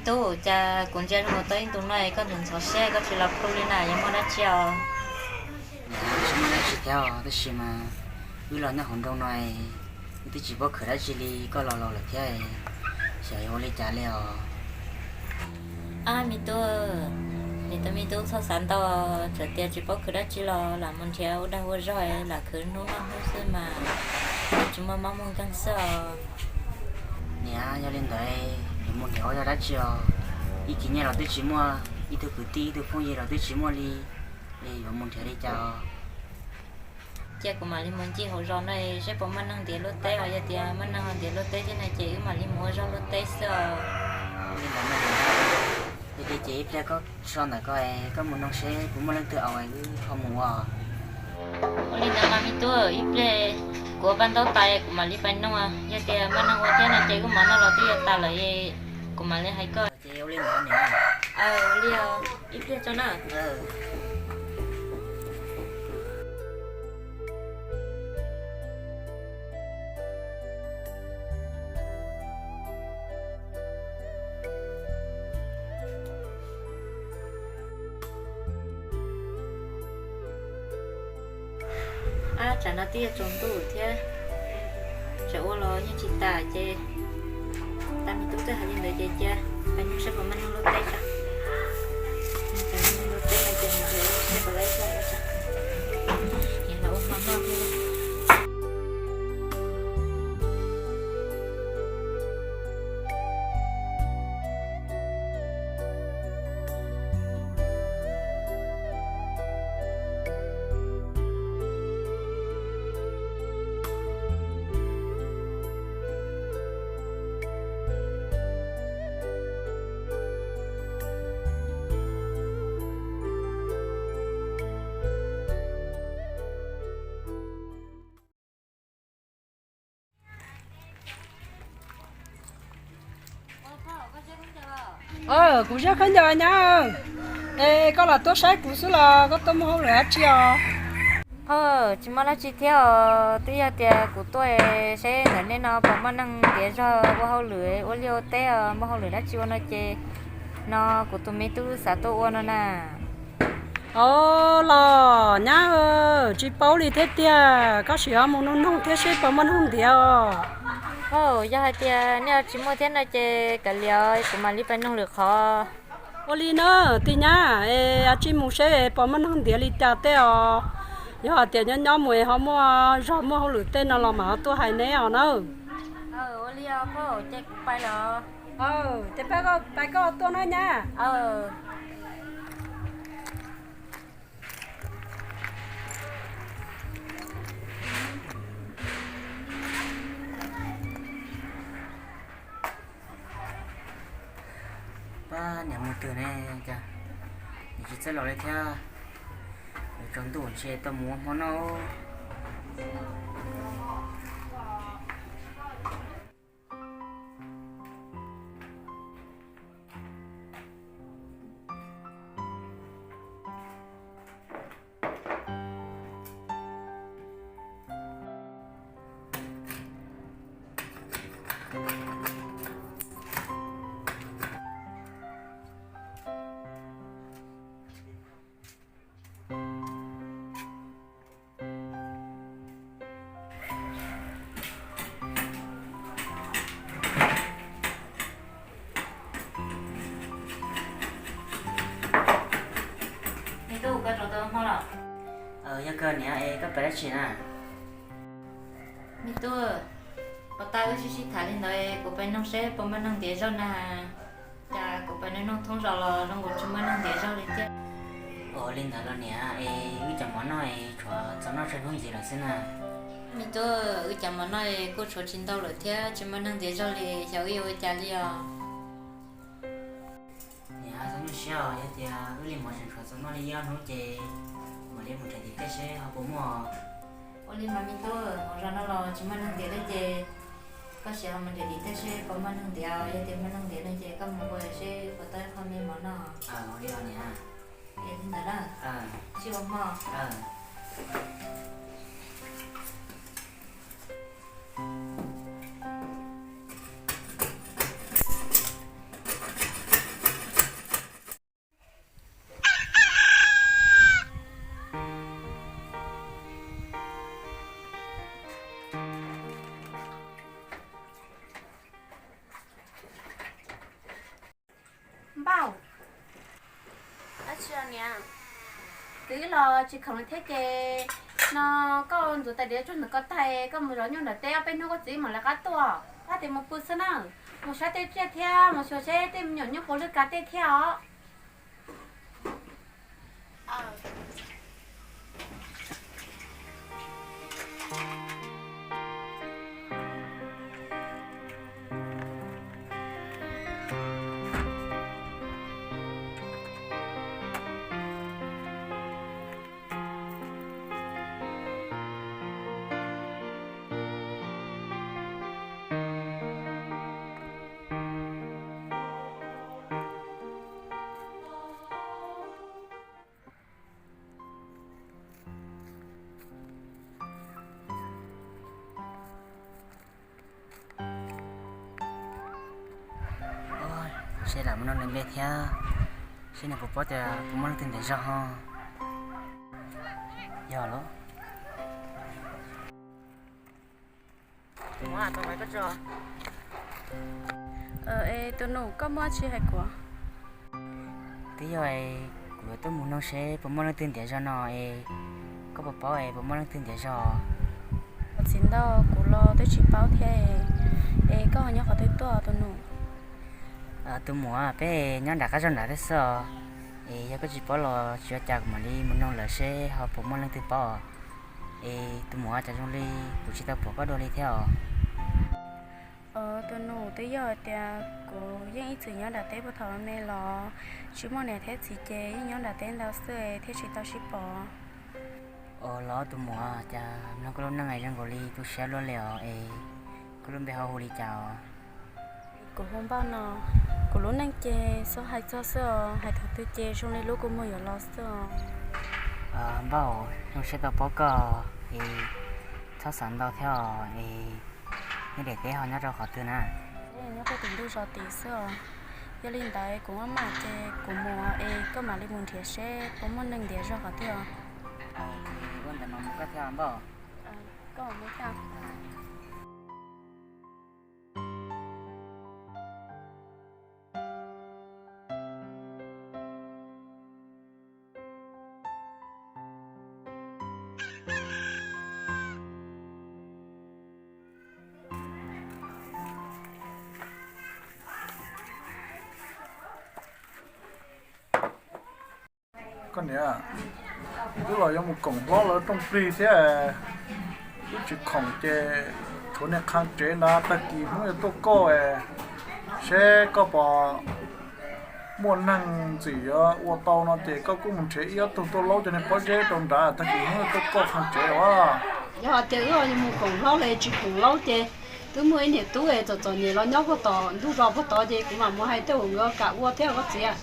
Tub, cas kuv ntsia zoo tau ib ntus no koj ntxhov ntxhov siab koj tsis los pw li na, yuav muaj dab tsi os? Tsis muaj dab tsi thiab os, tab sis mas wb los nyob hauv nroog no, wb twb tsis paub khwv dab tsi li, koj los los lawm thiab, xyov yuav ua li cas li os. Ab me tub, niam tais me tub txhob xav ntau, txawm tias tsis paub khwv dab tsi los lam mus nrhiav ua dag ua zog lam khwv hnub noj hnub xwb mas, tsis muaj mob muaj nkeeg xwb os. Niam, yog li ntawd yuav mus nrhiav ua zog dab tsi os? Ib khib nyiab los twb tsis muaj, ib tug kwv tij ib tug phooj ywg los twb tsis muaj li, es yuav mus nrhiav li cas os? Cia kuv mam li mus ncig hauv zos no seb puas muaj neeg ntiav luaj teb os, yog tias muaj neeg ntiav luaj teb thiab no ces wb mam li mus ua zog luaj teb xwb os. Li ntawd, yog li ces ib pliag koj so ntawm ko, koj mus noog seb puas muaj leej twg aus wb ho mus ua. Ua li ntawd mas me tub, ib pliag kuv ua paj ntaub tas kuv mam li pais noog, yog tias muaj neeg ua thiab no ces wb mov noj los twb yuav tas lawm, kuv mam li hais koj. Ces ua li ntawd niam. Ua li, ib pliag tso na. Ab, tsam no twb yuav tsaus ntuj thiab, tsam ua los yeej tsis tas ces, tag me tub twb hais li ntawd ces cia pais noog seb puas muaj neeg luaj teb tso. Pais noog luaj teb no ces mus nrhiav seb puas tau ib zog tso, es los ua hmo noj thiab. Kuv ziab khaub ncaws nyab, es koj los tuaj saib kuv xwb los koj tuaj muaj hauj lwm dab tsi os? Phauj, tsis muaj dab tsi thiab os, twb yog tias kuv tuaj seb ntawm nej no puas muaj neeg ntiav zog ua hauj lwm ua liaj ua teb os, muaj hauj lwm dab tsi ua no ces no kuv tus me tub xav tuaj ua no na. Os los nyab, tsis paub li thiab tiag, koj sim ho mus noog noog thiab seb puas muaj neeg ntiav os. Phauj, yog hais tias nej tsis muaj thiab no ces kav liam, kuv mam li pais noog lwm qhov. Ua li na, tij nyab, es cia li mus seb puas muaj neeg ntiav li cas tej os. Yog hais tias nyob nyob mus es ho muaj zog muaj hauj lwm tej no los mam ho tuaj hais neb os na. Ua li os phauj, ces kuv pais lawm. Ces peb pais koj tuaj na nyab. Pab niam mus twg ne, cas nws tsis txawj los li thiab. Yuav tsaus ntuj ntshe tau mus ua hmo noj. Me tub, koj rau tau hmo los? Yog kawg niam, es koj pais dab tsi na? Me tub, puas tas wb sib sib tham li ntawd, kuv pais noog seb puas muaj neeg ntiav zog na. Cas kuv pais noog noog thoob zos los zoo nkaus tsis muaj neeg ntiav zog li thiab. Ua li ntawd los niam, es wb cov mov noj es tshuav txog noj tsawg hnub ntxiv lawm xwb na. Me tub, wb cov mov noj es kuj tshuav tsis ntau lawm thiab tsis muaj neeg ntiav zog li, xyov wb yuav ua cas li os. Niam, txhob nyuaj siab os, yog tias wb li mov tseem tshuav txog noj li ib ob hnub ces mam li mus nrhiav tim tej seb ho puas muaj. Ua li mas me tub, hauv zos no los tsis muaj neeg ntiav li ces koj sim ho mus nrhiav tim tej seb puas muaj neeg ntiav, yog tias muaj neeg ntiav no ces koj mus ua seb puas tau ib qho me mov noj. Ua li os niam. Es li ntawd na, sib ua hmo. Npauj, twb los tsis khoom li thiab ces no koj ntxuav tais diav tsuag ntawm ko tag, koj mus zov nyuj nram teb ob peb hnub koj txiv mam lawv qab tuaj, koj tias mus pw xwb na. Mus saib tej tsiaj thiab mus xyuas seb tej me nyuam nyuj puas lwj kav tej thiab os. Seb lam mus nug nws npe thiab, seb nws puas paub tias puas muaj leej twg ntiav zog ho. Yog los. Es tus nus, koj muaj dab tsi hais kuv? Twb yog es kuv yuav tuaj mus noog seb puas muaj leej twg ntiav zog no es, koj puas paub es puas muaj leej twg ntiav zog? Txiv ntau, kuv los twb tsis paub thiab es, koj ho nyob qhov twg tuaj tus nus? Tus muam, peb nyob nram qab zog nrad thiab xwb os. Es yog koj tsis paub los tsis ua cas, kuv mam li mus noog lawv seb ho puas muaj leej twg paub. Es tus muam, cas zoo li kuv tsis tau pom koj dua li thiab os? Tus nus, twb yog hais tias kuv yeej ib txwm nyob nram teb puag thaum me los, tsis muaj niam thiab txiv ces yeej nyob nram teb ntau xwb thiaj tsis tau sib pom. Os, los tus muam, cas mloog koj lub neej zoo nkaus li tu siab luaj li os, es koj lub npe ho hu li cas os? Kuv hu Npauj no. Kuv lub neej ces txhob hais txog xwb os, hais thaum twg ces zoo li lub kua muag yuav los xwb os. Npauj, zoo siab tau paub koj, es txhob xav ntau thiab os, es nej daim teb ho nyob rau qhov twg na? Nyob rau tim ntug zos tim xwb os. Yog li ntawd kuv maj mam ces kuv mus es koj mam li mus nrhiav seb puas muaj neeg ntiav zog qhov twg os. Ua ntawd mas mus koj thiab Npauj. Koj mus thiab. Koj niam, wb los yuav mus koom hlob lawv rooj plig thiab, wb tsis khoom ces tshuav niag qhee tsev ntawd tag kis Hmoob yuav tuaj koj, seb koj puas muaj neeg ntxim yuav ua tau no ces koj kuj mus nrhiav ib ob tug tuaj laub cov niag pob zeb rau nrad, tag kis Hmoob yuav tuaj koj qhee tsev as. Yog hais tias wb yuav mus koom hlob los tsis koom hlob ces twb muaj ib niam tub es txom txom nyem los nyob puag tom ntug zos puag tod ces kuv mam mus hais tej uas nkawd kam ua thiab koj txiv.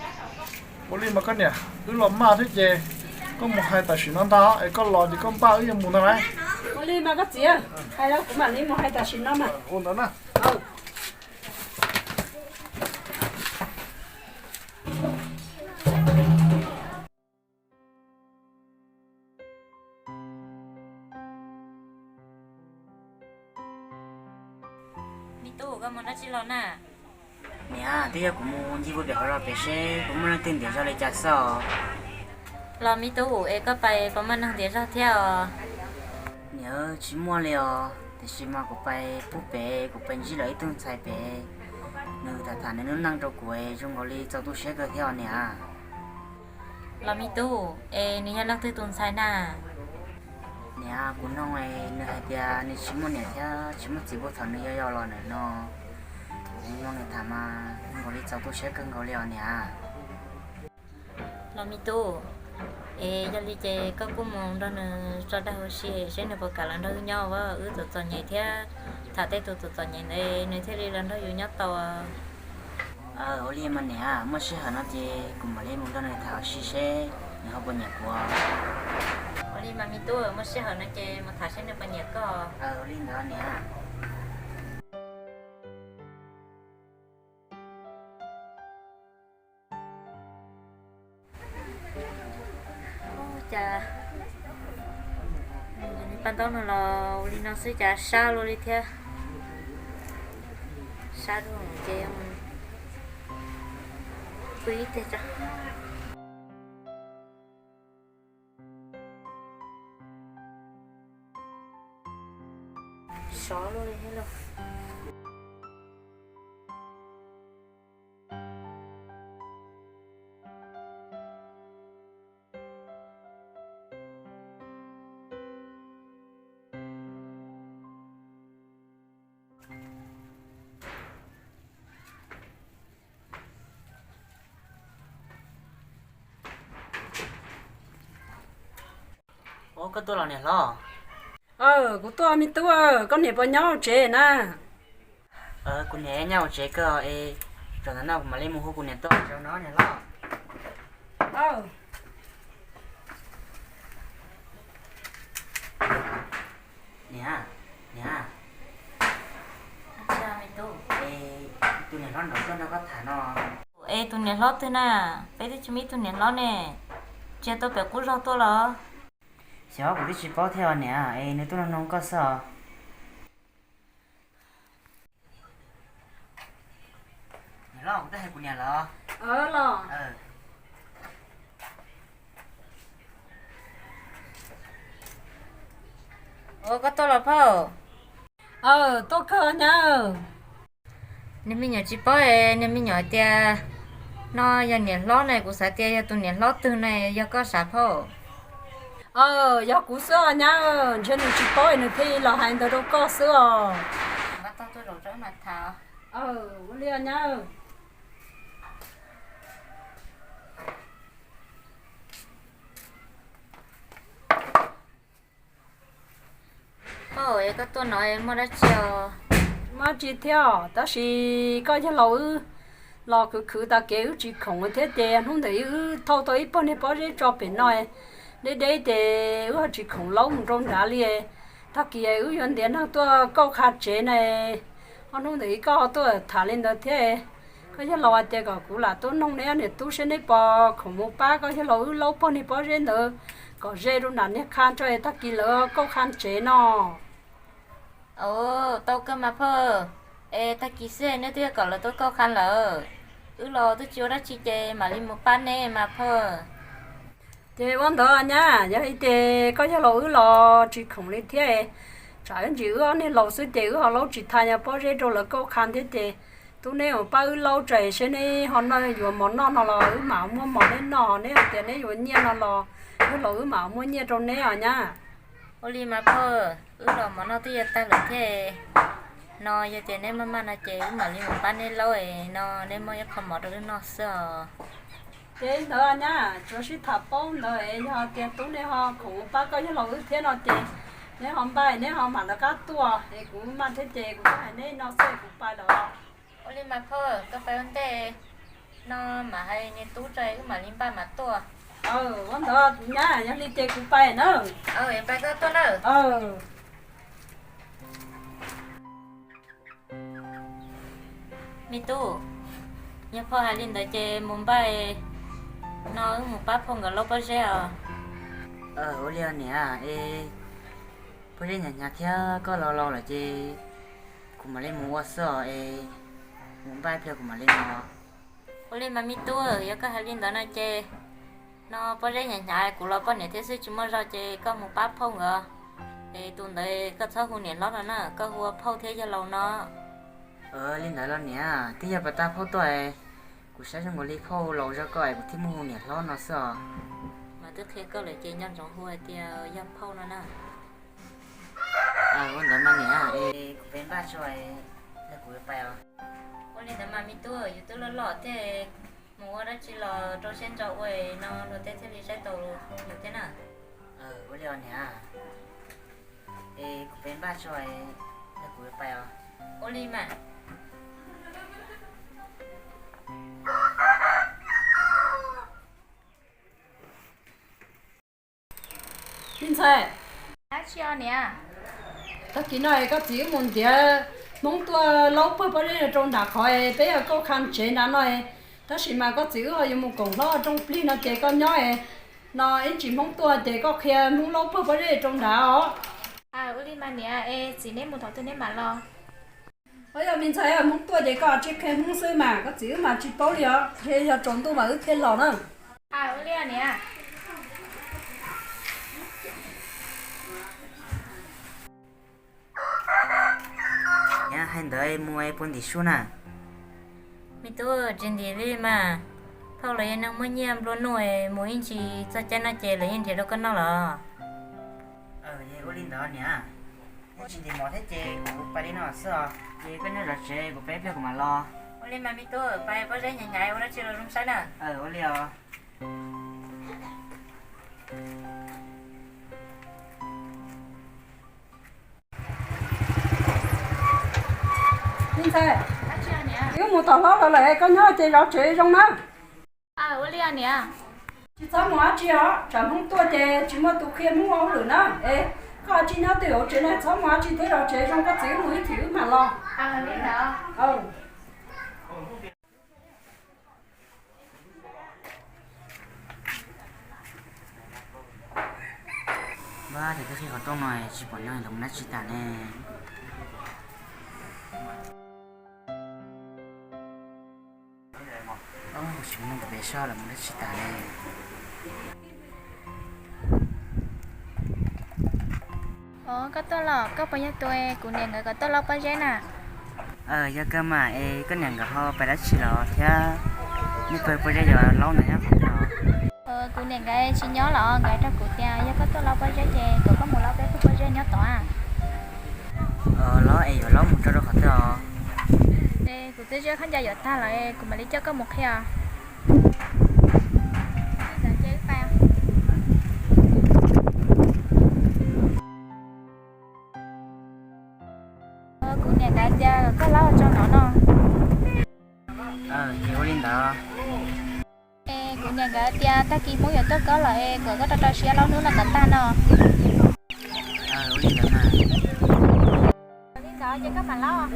Ua li mas koj niam, wb los maj thiab ces koj mus hais tam sim no ntag es koj los ces koj npaj wb yuav mus ntag lauj. Ua li mas koj txiv, hais los kuv mam li mus hais tam sim no mas. Ua ntawd na. Me tub, koj mus dab tsi los na? Niam, twb yog kuv mus ncig puag pem hauv zos pem seb puas muaj leej twg ntiav zog li cas xwb os. Los me tub, es koj pais puas muaj neeg ntiav zog thiab os? Niam, tsis muaj li os, tiam sis mas kuv pais pub pem, kuv pais ntsib lawv ib tug ntxhais pem, nws tham tham nws lub neej rau kuv es zoo nkaus li txaus tu siab kawg thiab os niam. Los me tub, es nws yog leej twg tus ntxhais na? Niam, kuv noog es nws hais tias nws tsis muaj niam thiab tsis muaj txiv puag thaum nws yau yau los ntawm no. Kuv noog nws tham mas zoo nkaus li txaus tu siab kawg nkaus li os niam. Los me tub, es yog li ces koj kuj mus nrog nws tso dag ua si seb nws puas kam los nrog wb nyob, wb txom txom nyem thiab, tham tej tus txom txom nyem ntawd nws thiaj li los nrog yus nyob tau. Ua li mas niam, muaj sij hawm no ces kuv mam li mus nrog nws tham ua si seb nws ho puas nyiam kuv. Ua li mas me tub, muaj sij hawm no ces mus tham seb nws puas nyiam koj. Ua li ntawd niam. Cas paj ntaub no los ua li no xwb cas sab luaj li thiab. Sab ces Pw ib teg tso. Sov luaj li thiab lauj. Ua, koj tuaj los niam hlob? Aw, kuv tuaj me tub, koj niam puas nyob tsev na? Kuv niam nyob hauv tsev kawg es, zaum ntawm no kuv mam li mus hu kuv niam tuaj rau no niam hlob. Niam, niam, es tus niam hlob nraud tuaj nrog koj tham no. Es tus niam hlob twg na? Peb twb tsis muaj ib tug niam hlob ne. Tsis yog tuaj pem qub zog tuaj los? Xyov, kuv twb tsis paub thiab os niam, es nws tuaj nug nug koj xwb os. Niam hlob, kuv twb hais kuv niam los. Los. Ua, koj tuaj los phauj? Aw, tuaj kawg nyab. Niag me nyuam tsis paub es niag me nyuam tias no yog niam hlob ne, kuv xav tias yog tus niam hlob twg ne, yog koj sav phauj? Aw, yog kuv xwb os nyab, ntshe nws tsis paub es nws thiaj los hais ntawd rau koj xwb os. Aw, ua li nyab. Phauj, koj tuaj no muaj dab tsi os? Muaj tsi thiab, tab sis koj yawg laus wb los khwv khwv tas kev wb tsis khoom thiab ces hnub ntawd wb thauj tau ib puag niag pob zeb tso pem no, deb deb ces wb ho tsis khoom laub mus rau nrad li. Tag kis wb yuav ntiav neeg tuaj kauj qha tsev na, ho hnub ntawd koj tuaj tham li ntawd thiab. Koj yawg laus hais tias kom kuv lam tuaj noog neb niam tub seb neb puas khoom mus pab koj yawg laus wb laub puag niag pob zeb ntawd kom ze rau nram niag qha tso es tag kis lawv kauj qha tsev no. Tau kawg mas phauj, es tag kis xwb neb twb kom lawv tuaj kauj qha lawm. Wb los twb tsis ua dab tsi ces mam li mus pab neb mas phauj. Ces ua ntawd nyab, yog li ces koj yawg laus wb los tsis khoom li thiab, tsam ib ntsis wb ob niag laus xwb ces wb ho laub tsis tau pob zeb rau lawv kauj qha thiab ces tub neb mus pab wb laub tso seb neb ho noj yuav mov noj no los wb mam muab mov neb noj, neb hais tias neb yuav nyiaj no los yawg laus wb mam muab nyiaj rau neb os nyab. Ua li mas phauj, wb los mov noj twb yuav tag lawm thiab no, yog tias neb maj maj no ces wb mam li mus pab neb laub no, neb muab ib qho mov rau wb noj xwb os. Ces ntawd nyab, tsuas sib tham paub ntawd es yog tias tub neb ho khoom pab koj yawg laus wb thiab no ces neb ho npaj neb ho mam lawv qab tuaj es kuv maj thiab ces kuv hais neb no xwb kuv pais lawm. Ua li mas phauj, koj pais ua ntej no mam hais niag tub tso wb mam li npaj mam tuaj. Ua ntawd nyab, yog li ces kuv pais na. Pais koj tuaj na. Me tub, yog phauj hais li ntawd ces mus npaj no wb mus pab phauj nkawd laub pob zeb os. Ua li niam, es pob zeb hnyav hnyav thiab koj laus laus lawm ces kuv mam li mus ua xwb os, es mus npaj ib pliag kuv mam li mus. Ua li mas me tub, yog koj hais li ntawd no ces no pob zeb hnyav hnyav kuv los poj niam thiab xwb tsis muaj zog ces koj mus pab phauj nkawd. Es tus ntawd koj txhob hu niam hlob no na, koj hu ua phauj thiab yawg laus no. Li ntawd los niam, twb yog pas tas phauj tuaj, kuv saib zoo nkaus li phauj laus zog koj es kuv thiaj muab hu niam hlob no xwb os. Mas twb qhia koj lawm ces nco ntsoov hu hais tias yog phauj no na. Ua ntawd mas niam, es kuv pem npaj tso, kuv yuav pais os. Ua li ntawd mas me tub, yus twb loj loj thiab, mus ua dab tsi los rau siab ntso ua no luag tej thiaj li saib taus yus thiab na. Ua li os niam, es kuv pem npaj tso, kuv yuav pais os. Ua li mas. Me ntxhais, tag kis no es koj txiv wb mus ntiav Hmoob tuaj laub pawg pob zeb rau nram qhov peb yog kauj qha tsev nrad no, tab sis mas koj txiv wb ho yuav mus koom hlob rooj plig no ces koj nyob no ib ntsis Hmoob tuaj ces koj qhia Hmoob laub pawg pob zeb rau nrad os. Ua li mas niam, es txiv neb mus thaum twg neb mam los? Ua li me ntxhais, Hmoob tuaj ces koj tsis qhia Hmoob xwb mas koj txiv wb mas tsis paub li os, yog tsaus ntuj mas wb thiaj los na. Niam, hais ntawd mus puas ntim sub na? Me tub, tsis ntim li mas, phauj los yog neeg muaj nyiaj nplua nuj, mus ib ntsis txog caij noj ces lawv yeej nrhiav rau koj noj los. Ua li ntawd niam, tsis ntim mov thiab ces kuv pais li no xwb os, ces koj nyob zov tsev, kuv peb pliag kuv mam los. Ua li mas me tub, pais pob zeb hnyav hnyav ua dab tsi los zoo saib na. Ua li os. Me ntxhais, wb mus tom hlob los lawm, koj nyob ces zov tsev zoo na. Tsis txhob mus dab tsi os, tsam Hmoob tuaj ces tsis muaj tus qhia Hmoob ua hauj lwm na. Es koj cia li nyob twj ywm hauv tsev na, txhob mus dab tsi thiab, zov tsev zoo, koj txiv wb mus ib chim wb mam los. Npab, ces twb qhib qhov rooj no tsis pom neeg, lawv mus dab tsi tas ne? Kuv tsis muaj neeg pem sab, lawv mus dab tsi tas ne? Os, koj tuaj los, koj puas yog tus kuv niam nkawd kom tuaj lauj pob zeb na? Yog kawg mas, es koj niam nkawd ho pais dab tsi los thiab? Nej pawg pob zeb yuav laub ntawd nyob qhov twg? Kuv niam nkawd tsis nyob los nkawd hais rau kuv tias yog koj tuaj lauj pob zeb ces kom koj mus lauj peb pawg pob zeb nyob tod. Lauj es yuav lauj mus tso rau qhov twg os? Kuv twb zeb khaub ncaws yuav tag lawm, kuv mam li coj koj mus qhia. Kuv niam nkawd tias koj lauj tso nov no. Ces ua li ntawd. Es kuv niam nkawd tias tag kis Hmoob yuav tuaj koj lawm es kom koj rau rau siab lauj hnub no kom tag no. Ua li ntawd na. Ua li ntawd ces koj mam lauj.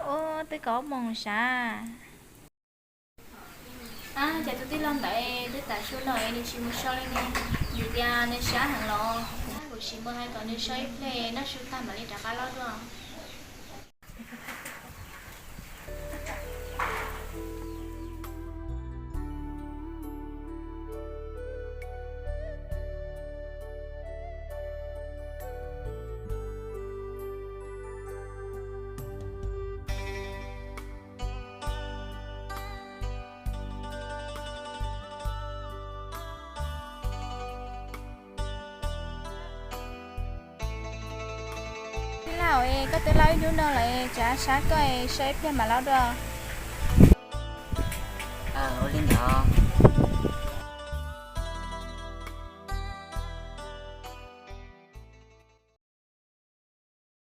Ua twb kaum ob moos sav. Cas tus tij laug ntawd twb tav su no nws tsis mus so li ne? Vim tias nws sab heev los? Kuv sim mus hais kom nws so ib pliag noj su tag mam li rov qab los dua. Tij laug, koj twb los ib hnub no lawm, tsam sab koj, so ib pliag mam los dua. Ua li ntawd.